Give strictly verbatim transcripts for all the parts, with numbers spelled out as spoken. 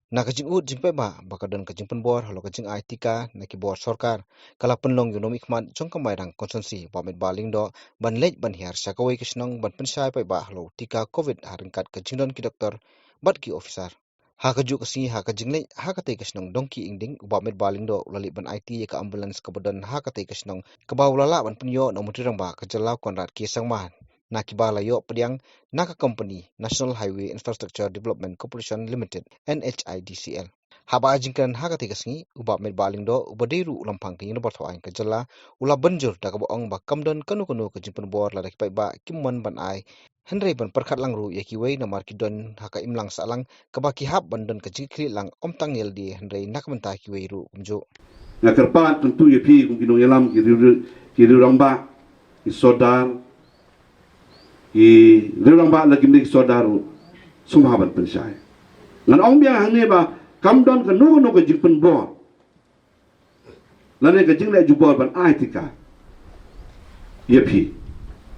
Na ka jingud jingpaidbah ba ka don ka jingpynbor halor ka jingai tika na ki bor sorkar, ka la pynlong ïa u nongmihkhmat jong ka Mairang Constituency, Bah Metbah Lyngdoh, ban leit ban hiar sha kawei ka shnong ban pynshai paidbah halor u tika covid ha ryngkat ka jingdon ki doktor bad ki officer. Ha kajuh ka sngi ha ka jingleit ha katei ka shnong Dongki Ingding, u Bah Metbah Lyngdoh u la leit ban aiti ïa ka ambulance kaba don ha katei ka shnong, kaba u la lah ban pynïoh na u Myntri Rangbah ka jylla, Conrad K Sangma, na kiba la ïoh pdiang na ka company National Highway Infrastructure Development Corporation Limited, N H I D C L. Haba ai jingkren ha katei ka sngi, u Bah Metbah Lyngdoh, uba dei ruh u lampang ka Ïing Dorbar Thaw Aiñ ka jylla, u la pynjur da kaba ong ba kam don kano kano ka jingpynbor lada ki paidbah kim mon ban ai, hynrei ban pyrkhat lang ruh ïa kiwei namar ki don ha ka imlang sahlang kaba ki hap ban don ka jingkitkhlieh lang, ym tang ïa lade hynrei na ka bynta kiwei ruh kumjuh. Nga kyrpad kyntu ïa phi kum ki nongïalam, ki riew, ki riew rangbah, ki sordar, ki riew rangbah la kim dei ki sordar ruh, sngewbha ban pynshai. Ngan ong biang hangne ba kam don kano kano ka jingpynbor lane ka jingleh jubor ban ai tika ïa phi,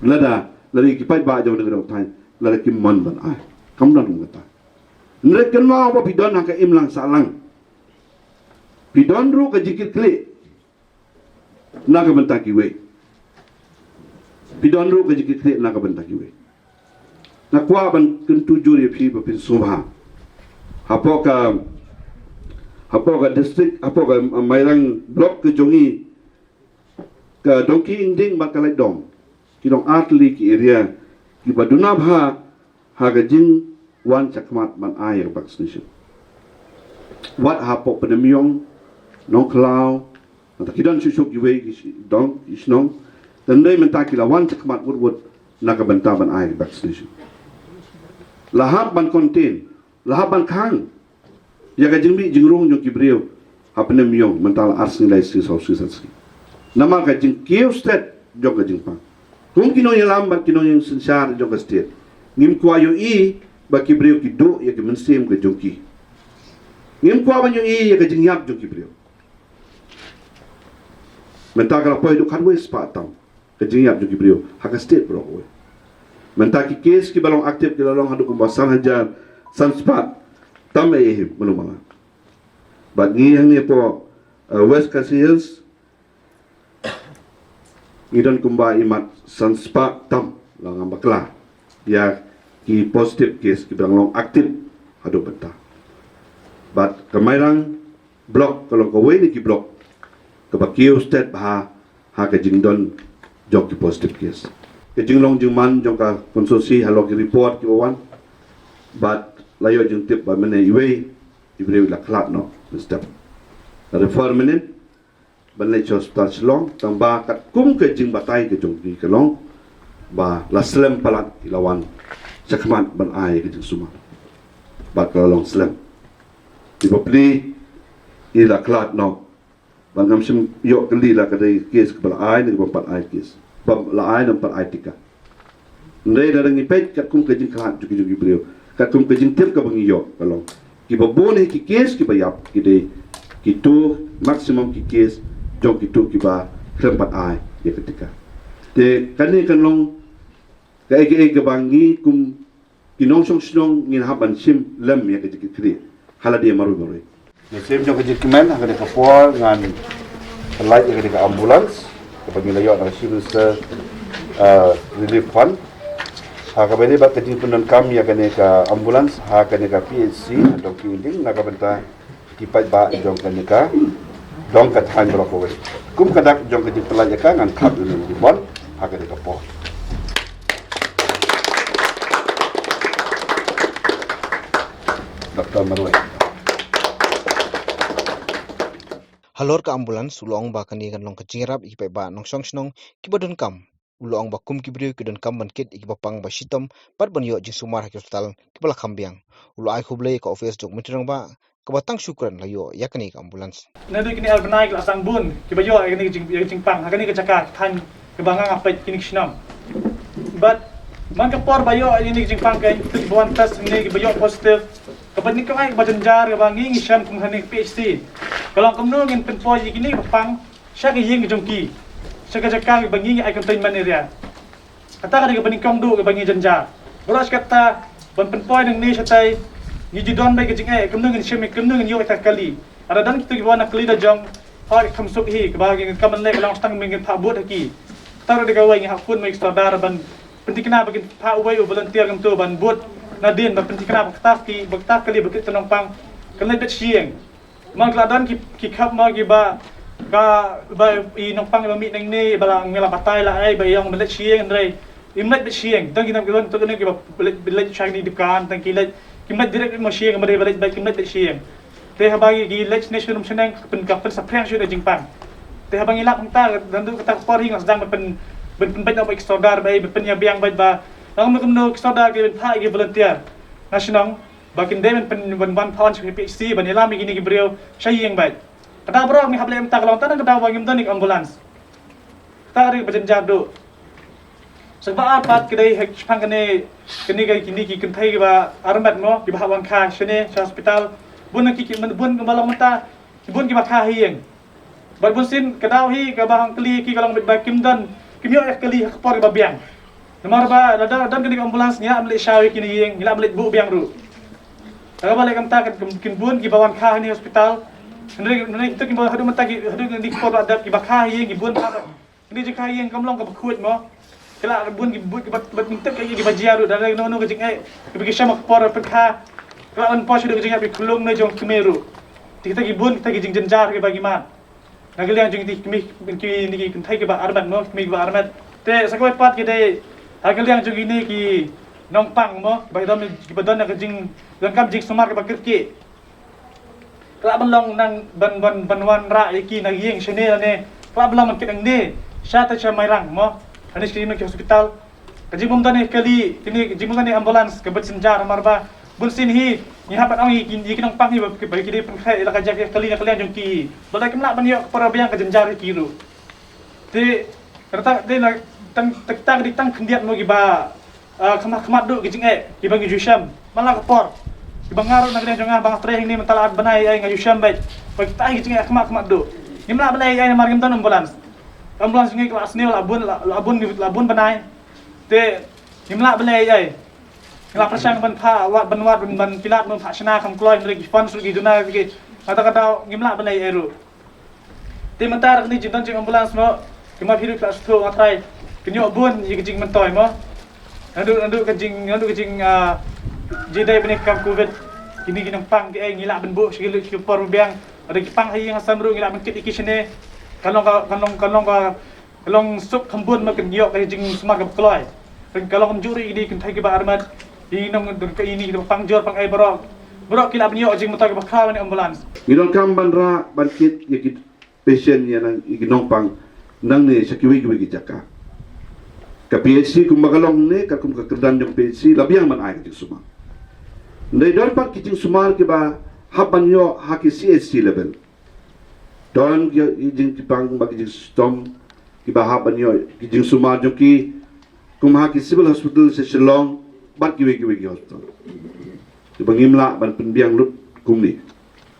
lada, lada ki paidbah jong ngi ruh, lada kim mon ban ai, kam don ruh kata. Hynrei kynmaw ba phi don ha ka imlang sahlang, phi don ruh ka jingkitkhlieh na ka bynta kiwei. Phi don ruh ka jingkitkhlieh na ka bynta kiwei. Nga kwah ban kyntu jur ïa phi ba phin sngewbha. Hapoh ka, hapoh ka district, hapoh ka, uh, Mairang block ka jong ngi, ka Dongki Ingding bad ka Laitdom, ki long artylli ki area kiba duna bha ha ka jingwan shakhmat ban ai ïa ka vaccination. Wat hapoh Pyndenmïong, Nongkhlaw, mynta ki don shuh shuh kiwei ki shi-, dong, ki shnong. Tang dei mynta ki la wan shakhmat wut wut na ka bynta ban ai vaccination. La hap ban contain, la hap ban khang ïa ka jingmih jingrung jong ki briew ha Pyndenmïong mynta la ar sngi lai sngi saw sngi san sngi. Namar ka jingkiew stet jong ka jingpang. Kum ki nongïalam bad ki nongsynshar jong ka stet, ngim kwah ïohi ba ki briew ki duh ïa ki mynsiem ka jong ki. Ngim kwah ban ïohi ïa ka jingïap jong ki briew. Mynta ka la poi haduh khatwei spah tam ka jingïap jong ki briew ha ka stet baroh kawei. Mynta ki kes kiba long active ki la long haduh kumba san hajar san spah tam, eh, eh, mano mala. Bad ngi hangne hapoh, eh, West Khasi Hills, ngi don kumba imat san spah tam, la ngam bakla ïa ki positive case kiba dang long active haduh mynta. Bad ka Mairang block ka long kawei na ki block kaba kiew stet bha ha ka jingdon jong ki positive case. Ka jinglong jingman jong ka constituency halor ki report kiba wan, bad la ïoh jingtip ba mynne iwei i briew i la khlad noh mynstep. Refer mynnin ban leit sha hospital Shillong, tang ba katkum ka jingbatai ka jong ki ka long ba la slem palat, i la wan shakhmat ban ai ka jingsumar bad ka la long slem. Iba plie i la khlad noh. Bad ngam shym ïoh kylli la ka dei case kaba la ai ne kaba pat ai case, ba la ai ne pat ai tika. Hynrei lada ngi peit katkum ka jingkhlad jong ki, jong ki briew, katkum ka jingtip kaba ngi ïoh ka long kiba bun hi ki case kiba ïap ki dei kito, maximum ki case jong kito kiba khlem pat ai ïa ka tika. Te kane kan long kaei kaei kaba ngi kum ki nongshong shnong ngin hap ban shim lem ïa ka jingkitkhlieh ha lade marwei marwei. Ngi shim jong ka jingkmen ha kane ka por ngan pynlait ïa kane ka ambulance kaba ngi la ïoh na ka Chief Minister, uh, Relief Fund. Ha kaba ïadei bad ka jingpyndonkam ïa kane ka ambulance ha kane ka P H C ha Dongki Ingding na ka bynta ki paidbah jong kane ka dong ka thaiñ baroh kawei. Kum ka dak jong ka jingpynlait ïa ka ngan khap ïa u ribbon ha kane ka por. Doktor Marwei. Halor ka ambulance u la ong ba kane kan long ka jingïarap ïa ki paidbah nongshong shnong kiba donkam. U la ong ba kum ki briew ki donkam ban kit ïa kiba pang ba shitom bad ban ïoh jingsumar ha ki hospital kiba la kham biang. U la ai khublei ïa ka office jong u Myntri Rangbah kaba tang shu kren la ïoh ïa kane ka ambulance. Naduh kine ar bnai ki la sdang bun kiba ïoh ïa kane ka jing, ïa ka jingpang ha kane ka jaka thaiñ kaba nga nga peit kine ki shnong. Bad man ka por ba ïoh ïa kane ka jingpang ka, kiba wan test hangne kiba ïoh positive, kaba nyngkong ai kaba jynjar kaba ngi ngi shem kum hangne ka P H C ka long kumno ngin pynpoi ïa kine kiba pang sha ka ïing ka jong ki, sha ka jaka kaba ngi ngi ai containment area. Kata ka dei kaba nyngkong duh kaba ngi jynjar. Baroh shi katta ban pynpoi nangne shatai Ngi ju don bad ka jingeh, kumno ngin shim, kumno ngin ïoh ïa ka kali. Lada don kito kiba wan na kali da jong, hoi, kham suk hi, kaba ngi kam leh ka long tang ba ngin phah vote ha ki. Kata ruh da kawei ngi hap khun ma ki sordar ban pynthikna ba kin phah uwei u volunteer kumto ban vote nadien, ban pynthikna ba kata ki, ba kata kali ba kit nongpang kan leit beit sha ïing. Namar ka la don ki, ki khap mo kiba, ka, ba i nongpang iba mih nangne ba la, ngi la batai la ai ba ïong ba leit sha ïing, hynrei im leit beit sha ïing. Tang ki nang ki don, tang ki nang kiba leit, leit sha kine ki dukan, tang ki leit, kim leit direct mo sha ïing, ba dei ba leit, ba kim leit beit sha ïing. Te haba ki, ki leit shane sha rum shaneng, ka pyn, ka pynsaphriang shuh ïa ka jingpang. Te haba ngi lap hangta, naduh kata ka por hi nga sdang ban pyn, ban pynbeit noh bad ki sordar bad, ban pynïabiang bad ba, lada kumno kumno ki sordar ki ban phah ïa ki volunteer na shnong ba kin dei ban pyn, ban wan phah wan sha P H C ban ïalam ïa kine ki briew sha ïing bad. Ka daw baroh ngi hap leh mynta ka long tang ka daw ba ngim don ïa ka ambulance. Kata ka dei kaba jynjar duh. Sa kaba ar pat ka dei ha shaphang kane, kane ka, kine ki kynthei kiba armet mo, kiba hap wan kha shane sha hospital. Bun na ki, ki, bun kiba long mynta, bun kiba kha ha ïing. Bad bun sien ka daw hi kaba hap kali ki ka long bad ba kim don, kim ïoh ïa ka kali ha ka por kaba biang. Namar ba lada don kane ka ambulance ngi lah ban leit shaw ïa kine ïing, ngi lah ban leit buh biang ruh. Lada ba leh kumta kan kin, kin bun kiba wan kha ha kane hospital. Hynrei, hynrei kito kiba haduh mynta ki, haduh kane ka por ba dep kiba kha ha ïing ki bun bha bad. Kane jingkha ha ïing kam long kaba khuid mo. Ki lah bun ki bun kiba, ba tip ïa kiba jia ruh, da lei kano kano ka jingeh kiba ki shah ha ka por pynkha. Ki lah ban poi shaduh ka jingeh ba ki khulung ne jong ki kmie ruh. Te kita ki bun kita ki jingjynjar kiba ki mad na ka liang jong kine ki kmie, kine ki kynthei kiba armet mo, kmie kiba armet. Te sa kawei pat ka dei ha ka liang jong kine ki nongpang mo, kiba don, kiba don ka jing, donkam jingsumar kaba kyrkieh. Ka lah ban long nang ban, ban, ban wanrah ïa ki na ïing shane lane ka lah ban long ban kit nangne sha, te sha Mairang mo, lane sha kine ki hospital. Ka jingbym don ïa ka kali, kine ka jingbym don ïa ka ambulance kaba jynjar namar ba bun sien hi ngi hap ban ong ïa ki, ïa ki nongpang hi ba, ba ki dei pynkhreh ïa la ka jaka kali na ka liang jong ki. Lada kim lah ban ïoh ka por ba biang ka jynjar ïa ki ruh. Te kata dei na tang, tang, tang, dei tang khyndiat mo kiba, ah, khmat, khmat duh ki jingeh kiba ngi ju shem man la ka por. Kiba nga ruh na ka liang jong nga ba nga trei hangne mynta la ar bnai ei nga ju shem bad ba kita ki jingeh khmat, khmat duh. Ngim lah ban leh ei ei namar ngim don ambulance. Ambulance jong ngi ka la sniew la bun, la, la bun, la bun bnai. Te ngim lah ban leh ei ei. Ngi la pyrshang ban phah wad, ban wad, ban, ban pynlait, ban phah shna kham kloi, hynrei ki fund ruh ki duna ki. Kata ka daw ngim lah ban leh ei ei ruh. Te mynta da kane jingdon jing ambulance mo, ki ma phi ruh ki la sngewthuh, nga trai kin ïoh bun ïa ka jingmyntoi mo. Naduh, naduh ka jing, naduh ka jing, ah, jingdei bad kane ka kam covid. Kine ki nongpang kiei ngi lah ban buh sha ki, sha ki por ba biang. Lada ki pang ha ïing ha sem ruh ngi lah ban kit ïa ki shane. Ka long ka, ka long, ka long ka, ka long suk kham bun mo, kin ïoh ka jingsumar kaba kloi. Ka long kumjuh ruh ïa kine ki kynthei kiba armet, ïa ki nong, ka, ïa kine kiba pang jur pang ei baroh. Baroh ki lah ban ïoh jingmyntoi kaba khraw na ambulance. Ngi donkam ban rah ban kit ïa ki patient, ïa nang, ïa ki nongpang nangne sha kiwei kiwei ki jaka. Ka P H C kumba ka long ne, katkum ka kyrdan jong P H C la biang ban ai ka jingsumar. Hynrei don pat ki jingsumar kiba hap ban ïoh ha ki C H C level. Don ki, ki jing, ki pang bad ki jingshitom kiba hap ban ïoh ki jingsumar jong ki kum ha ki civil hospital sha Shillong bad kiwei kiwei ki hospital. Kiba ngim lah ban pynbiang lut kumne.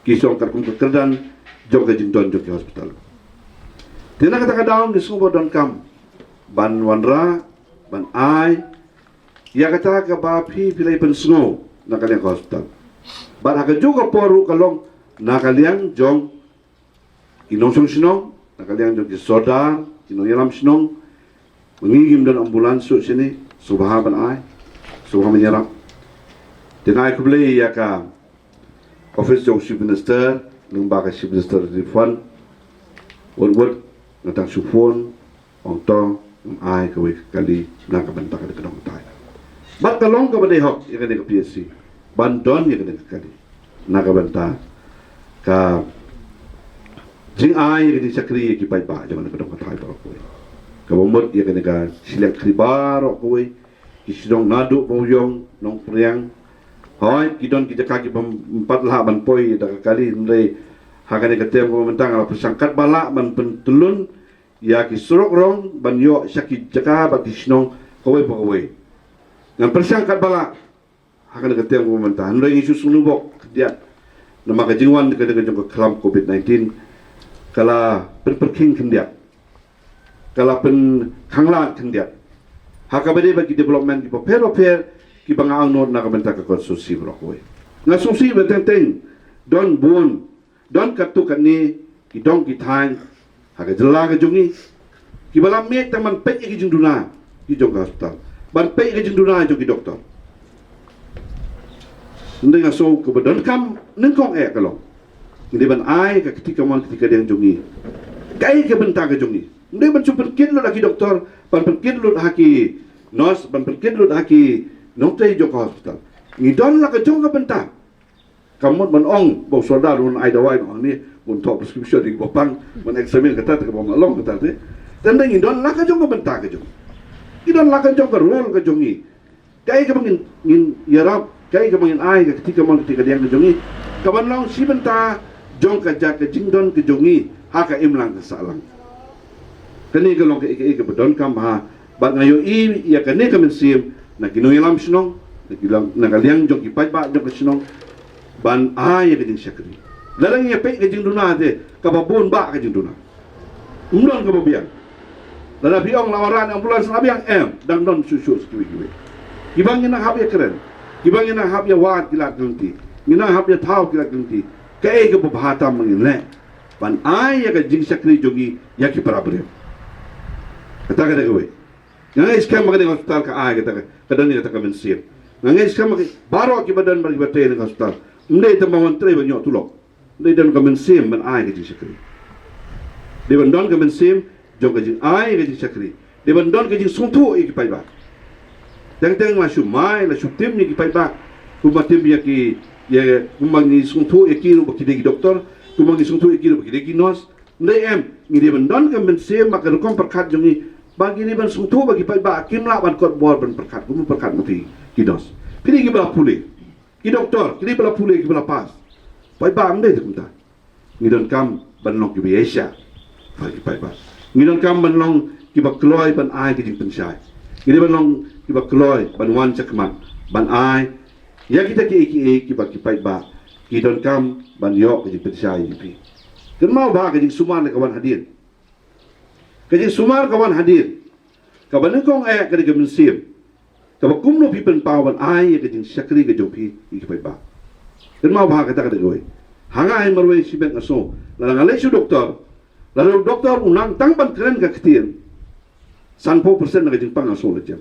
Ki shong katkum ka kyrdan jong ka jingdon jong ki hospital. Te na kata ka daw ngi sngew ba donkam ban wanrah, ban ai ïa kata kaba phi, phi la ïa pynsngew na ka liang ka hospital. Bad ha kajuh ka por ruh ka long na ka liang jong ki nongshong shnong, na ka liang jong ki sordar, ki nongïalam shnong. Ngi ngim don ambulance shuh shane, sngewbha ban ai, sngewbha ban ïarap. Te nga ai khublei ïa ka office jong Chief Minister, lyngba ka Chief Minister Relief Fund. Wat wat nga dang shu phone, ong to, ngam ai kawei ka kali na ka bynta ka dei ka dong ka thai. Bad ka long kaba dei hok ïa kane ka P H C ban don ïa kane ka kali na ka bynta ka jingai ïa ka jingshakri ïa ki paidbah jong kane ka dong ka thai baroh kawei. Kaba mut ïa kane ka shiliang kali baroh kawei, ki shnong naduh Mawïong, Nongpyniang. Hooid, ki don ki jaka ki bym pat lah ban poi da ka kali, hynrei ha kane ka tem kaba mynta nga la pyrshang katba lah ban pyntyllun ïa ki surok rong ban ïoh sha ki jaka bad ki shnong kawei pa kawei. Ngan pyrshang katba lah ha kane ka tem kaba mynta, hynrei ngi shu sngewbok khyndiat namar ka jingwan ka dei ka jong ka khlam covid nineteen ka la pynpyrkhing khyndiat, ka la pynkhanglad khyndiat ha kaba dei bad ki development kiba pher bapher kiba nga angnud na ka bynta ka constituency baroh kawei. Nga sngewsih ba teng teng don bun, don katto katne ki dong ki thaiñ ha ka jylla ka jong ngi kiba la mih tang ban peit ïa ki jingduna ki jong ka hospital, ban peit ïa ki jingduna jong ki doktor. Hynrei nga sngew kaba donkam nyngkong eh ka long, ngi dei ban ai ka kti kamon kti kadiang jong ngi. Kaei ka bynta ka jong ngi? Ngi dei ban shu pynkit lut ha ki doktor, ban pynkit lut ha ki nurse, ban pynkit lut ha ki nongtrei jong ka hospital. Ngi don la ka jong ka bynta. Ka mut ban ong ba u sordar un ai dawai, un ong ni, un thoh prescription ïa kiba pang, ban examine kata te, kaba ong long kata te. Tang ngi don la ka jong ka bynta ka jong, ngi don la ka jong ka role ka jong ngi. Kaei kaba ngin, ngin ïarap, kaei kaba ngin ai ka kti kamon kti kadiang ka jong ngi, ka ban long shi bynta jong ka jaka jingdon ka jong ngi ha ka imlang ka sahlang. Kane ka long kaei kaei kaba donkam bha. Bad nga ïohi ïa kane ka mynsiem na ki nongïalam shnong, na ki lang, na ka liang jong ki paidbah jong ka shnong, ban ai ïa ka jingshakri. Lada ngi ïa peit ka jingduna te, kaba bun bah ka jingduna. Ym don kaba biang. Lada phi ong la wan rah ambulance la biang, em, dang don shuh shuh sa kiwei kiwei. Kiba ngi nang hap ïa kren, kiba ngi nang hap ïa wad ki lad ki lynti, ngi nang hap ïa thaw ki lad ki lynti. Kaei kaba bha tam ba ngin leh ban ai ïa ka jingshakri jong ngi ïa ki para briew. Kata ka dei kawei. Nga ngeit skhem ba kane ka hospital ka ai kata ka, ka don ïa kata ka mynsiem. Nga ngeit skhem ba ki, baroh kiba don bad kiba trei ha ka hospital, ym dei tang ban wan trei ban ïoh tulop. Dei don ka mynsiem ban ai ka jingshakri. Dei ban don ka mynsiem jong ka jingai ka jingshakri. Dei ban don ka jingsngewthuh ïa ki paidbah. Teng teng la shu mai, la shu tim ïa ki paidbah, kumba tim ïa ki, ïa, kumba ngi sngewthuh ïa ki ruh ba ki dei ki doktor, kumba ngi sngewthuh ïa ki ruh ba ki dei ki nurse. Ym dei, em, ngi dei ban don ka mynsiem bad ka rukom pyrkhat jong ngi, ba ngi dei ban sngewthuh ba ki paidbah kim lah ban kot bor ban pyrkhat kum pyrkhat ma ki, ki nurse. Ki dei kiba la pule. Ki doktor ki dei ba la pule, kiba la pass. Paidbah ym dei te kumta. Ngi donkam ban long kiba ïaishah bad ki paidbah. Ngi donkam ban long kiba kloi ban ai ka jingpynshai. Ngi dei ban long kiba kloi ban wan shakhmat ban ai ïa kita kiei kiei kiba ki paidbah ki donkam ban ïoh ka jingpynshai ïa phi. Kynmaw ba ka jingsumar ka wan hadien. Ka jingsumar ka wan hadien. Kaba nyngkong eh ka dei ka mynsiem. Kaba kumno phi pynpaw ban ai ïa ka jingshakri ka jong phi ïa ki paidbah. Kynmaw ba kata ka dei kawei. Ha nga hi marwei shibit nga sngew, lada nga leit sha u doktor, lada u doktor u nang tang ban kren ka ktien, sanphew percent na ka jingpang nga sngew la jem.